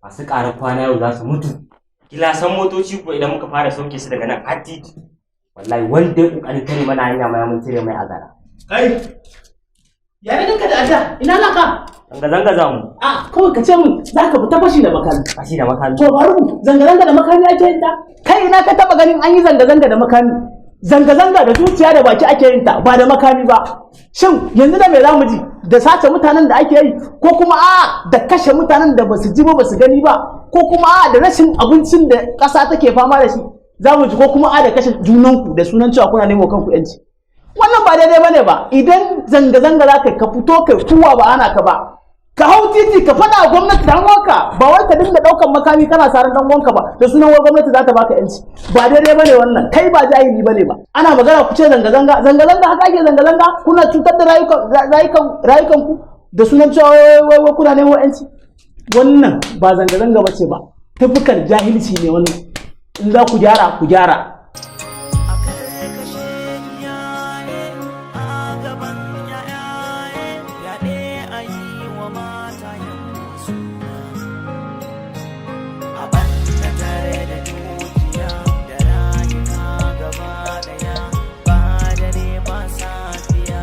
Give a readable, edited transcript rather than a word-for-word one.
Masu ƙarar kwana yau za su mutu. Gilasan motoci ko idan muka fara sauke su daga nan har titi. Wallahi wanda ya ƙoƙarin tare mana hanya ma mun cire mai azara. Kai! Ya ne ganka da adda? Ina za ka? Zanga-zanga za mu. A kawai ka ce min za ka fita fashi da makami. Fashi da makami. To bari zanga-zanga da makami ake yin ta? Kai, ina ka taba ganin an yi zanga-zanga da makami? Zanga-zanga da zuciya da baki ake yin ta, ba da makami ba. Shin yanzu da me za mu ji? Da sace mutanen da ake yi, ko kuma a da kashe mutanen da basu ji ba basu gani ba, ko kuma a da rashin abincin da ƙasa take fama da shi za mu ji, ko kuma a da kashe junanku da sunan cewa kuna nemo kanku yanci? Wannan ba daidai bane ba. Idan zanga-zanga za ka ka fito kai kuwa, ba ana ka ba. Ka hau titi ka faɗa wa gwamnati da wanka, ba wai ka dinga ɗaukan makami kana saran dan uwanka ba da sunan wai gwamnati za ta baka yanci. Ba daidai bane wannan. Kai ba jahili bane ba. Ana magana ku ce zanga-zanga. Zanga-zanga, haka ake zanga-zanga? Kuna cutar da rayukan ku da sunan cewa wai wai kuna neman yanci. Wannan ba zanga-zanga ba ce ba, tafukar jahilci ne wannan. In za ku gyara, ku gyara.